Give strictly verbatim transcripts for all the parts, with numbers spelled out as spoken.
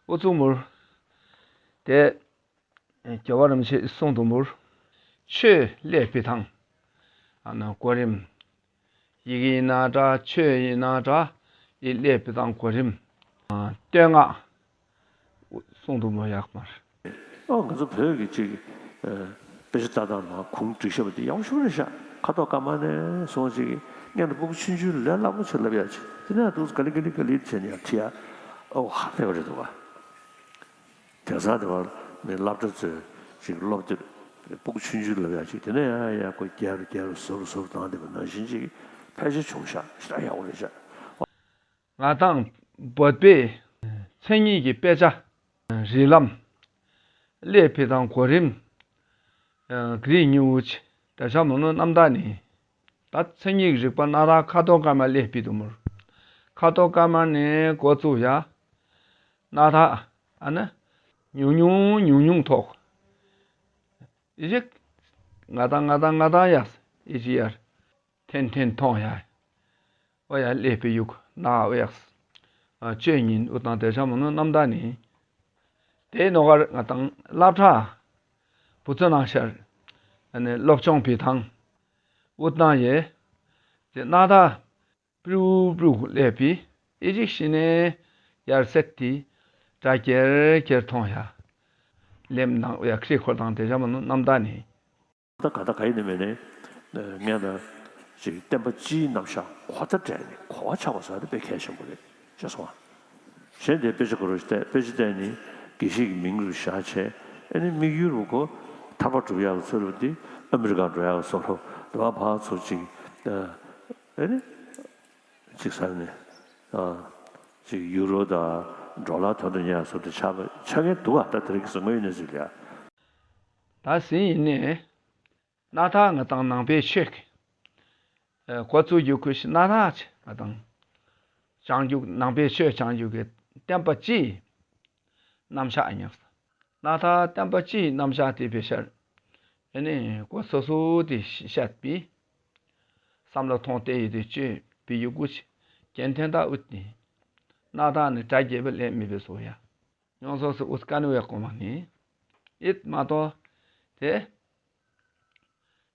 པོ་ཙུ་མུར། དེ་རྒྱལ་བ་རིན་པོ་ཆེས་གསུངས་འདུག་མུར། ཆོས་སླད་ཕུལ་སྟངས། ཨ་ན་གོ་རིམ། ཡི་གེ་ཡིན་ན་འདྲ། ཆོས་ཡིན་ན་འདྲ། ཡི་སླད་ཕུལ་སྟངས་གོ་རིམ། བསྟོད་བསྔགས། གསུངས་འདུག་མུར་ཡག་མར། ཨོ་ང་ཚོ་བོད་ཀྱི་ཅིག་དཔེ་ཆ་ལྟ་སྟངས་ནང་གུང་བསྒྲིགས་བཞག་པ་དེ་ཡག་པོ་ཞེ་པོ་རེད་ཤག་ཁ་དོག་དཀར་དམར་ནས་བཟུང་ཅིག་སྔོན་དུ་སྤུ་གུ་ཆུང་ཆུང་ལས་སླ་པོ་ཆེ་ལབ་ཡག་ཅིག་དེ་ནས་འདུག་ག་ལེ་ག་ལེ་ག་ལེ་བྱས་ནས་ཡར་ཁྲིད་ཡག་ཨོ་ཧ་ལས་པ་རེད་འདུག་བ། དེང་སང་དེ་བར་ནས་སློབ་གྲྭ་ཚོས་ཅིག་སློབ་དེབ་སྤུ་གུ་ཆུང་ཆུང་ལབ་ཡག་ཅིག་དེ་ནས་ཡང་ཡང་ཁོ་རྒྱག་རུ་རྒྱག་རུ་ཟུར་རུ་ཟུར་རུ་བཏང་བསྡད་པ་ནང་བཞིན་ཅིག་ཕལ་ཆེར་བྱུང་ཤག་ཞེ་དྲག་ཡག་པོ་རེད་ཤག་ང་དང་བོད་པའི་མཚན་ཉིད་ཀྱི་དཔེ་ཆ། རིགས་ལམ། སླད་ཕུལ་སྟངས་གོ་རིམ། ག་རེ་ཉུང་ངུ་ཆེ་དྲ་ཤ་མོ་ནོ་རྣམ་དག་ནི། ད་མཚན་ཉིད་རིག་པ་སྣ་ཐག་ཁ་དོག་དཀར་དམར་སླད་ཕུལ་འདུག་མུར། ཁ་དོག་དཀར་དམར་ནས་འགོ་བཙུགས་ཡ། སྣ་ཐག་ཨ་ན། ཉུང་ཉུང་ཉུང་ཉུང་ཐོག་ཨི་ཞིག་ང་དང་ང་དང་ང་དང་ཡ། ཨི་ཞིག་ཡར། ཐེན་ཐེན་ཐོང་ཡ། ཨོ་ཡ་སླད་ཕུལ་ཡུག་ན་ཨོ་ཡག་ཨ་ཆོས་ཉིད་ཨུ་དང་དེ་ཤ་མོ་ནོ་རྣམ་དག་ནི། དེའི་ནོ་གར་ང་དང་སློབ་གྲྭ། བུ་ཚོ་ནང་ཤར། ཨ་ནི་སློབ་སྦྱོང་ཕུལ་ཐང་། ཨུ་དང་ཡེ། དེ་སྣ་ཐག་པྲུ་པྲུ་སླད་ཕུལ། ཨི་ཅིག་ཤི་ནས་ཡར་སེག་ཏི། དྲ་གྱེར་གྱེར་ཐོང་ཡ། ལེམ་ནང་ཨོ་ཡ་ཁྲི་འཁོར་དང་དེ་ཤ་མོ་ནོ་རྣམ་དག་ནི། ད་ག་ད་ག་ཡིན་ནི་མེད་ནས། ངས་ད་ཅིག་བསྟན་པ་སྤྱིའི་རྣམ་གཞག་གོ་བརྡ་སྤྲད་ནས་གོ་བ་ཆགས་པ་བཟོ་ཡ་དེ་དཔེ་གལ་ཆེན་པོ་རེད་ཅེས་གསུངས་པ། གཞན་དེ་དཔེ་ཆ་གོ་རུ་བལྟས། དཔེ་ཆ་བལྟས་ནས་དགེ་བཤེས་ཀྱི་མིང་རུ་བཞག་བྱས། ཨ་ནི་དམིགས་ཡུལ་རུ་གོ་ཐར་པ་སྒྲུབ་ཡག་གི་ཚུལ་དུ་དེ་ཨ་མི་རི་ཀ་འགྲོ་ཡག་གི་བཟོ་འདྲ་དེ་བ་ཕར་ཚུར་ཅིག་ཨ་ནི་ཅིག་ཟེར་ནས་ཅིག་ཡུ་རོ་དང་ཌོ་ལར་དོན་དུ་གཉེར་ཡག་བཟོ་འདྲ་ཆགས་པ་ཆགས་མཁན་འདུག་ག་ད་དེ་རིང་གི་གཟིགས་མོ་ཡིན་ནས་ཟིག་ལ། ད་ཟིན་ཡིན་ནས། སྣ་ཐག་ང་དང་ནང་པའི་ཆོས་ཀྱི། ཨ་འགོ་བཙུགས་རྒྱུ་ཁུལ་ཞིག་སྣ་ཐག་ཆེ་ང་དང་། བྱང་རྒྱུད་ནང་པའི་ཆོས་བྱང་རྒྱུད་ཀྱི་བསྟན་པ་སྤྱིའི་རྣམ་གཞག་ཉམས་སུ། སྣ་ཐག་བསྟན་པ་སྤྱིའི་རྣམ་གཞག་དེ་བེད་ཤར། ཨ་ནི་འགོ་སོ་སོ་དེ་བཤད་པའི། བསམ་བློ་ཐོང་བལྟས་ཡོད་དེ་བཅོས་པའི་ཡུ་གུ་ཆེ་རྒྱན་ཐེན་ཐག་ཨུད་ནི། སྣ་ཐག་ནི་གྲ་རྒྱས་པ་ལས་མི་བེད་སོ་ཡ། ཉོང་སོ་སོ་ཨུ་ཀ་ནི་བའི་གོ་མ་ནི། ཨིད་མ་གཏོགས། དེ།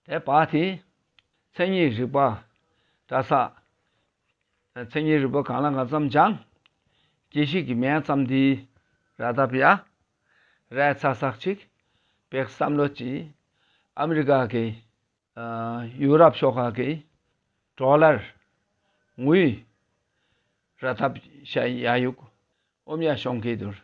དེ་བ་དེ། མཚན་ཉིད་རིག་པ། གྲྭ་ས། མཚན་ཉིད་རིག་པ་གང་ལ་གང་འཚམ་སྦྱང་། དགེ་བཤེས་ཀྱི་མིང་ཙམ་དེ། ར་ད་བ་ཡ། ར་ཚ་ཚག་ཅིག་བེག་བསམ་བློ་ཅིག་ཨ་མི་རི་ཀ་གི། ཡུ་རོབ་ཤོག་ཁག་གི། ཌོ་ལར། དངུལ། ར་ད་བ་ཤ་ཡ་ཡུག་ཨོམ་ཡ་ཤོང་གི་དུར།